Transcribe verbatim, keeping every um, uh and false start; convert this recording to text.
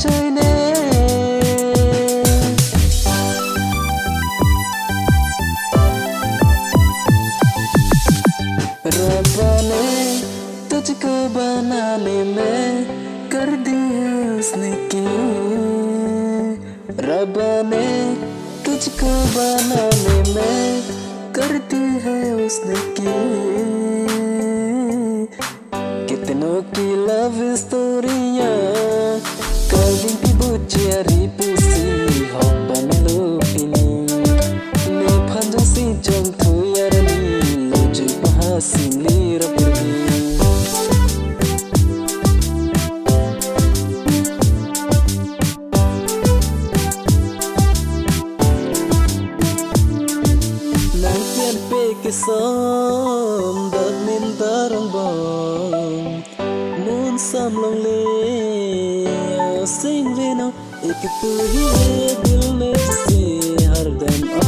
chai ne. Rabba ne, tujhko banane mein kar di hai usne ki. Rabba ne, tujhko banane mein kar di hai usne ki. Kitno ki love story ya, karding pi buchi ari pusi hok pamelo pini. Nephan jongsi chongthu arni, lojui pahasing lira purbi. Nang pian pe kesom, dak nin darong bom, mun sam longle, sing vino, ek tu hi hai dil mein se hardam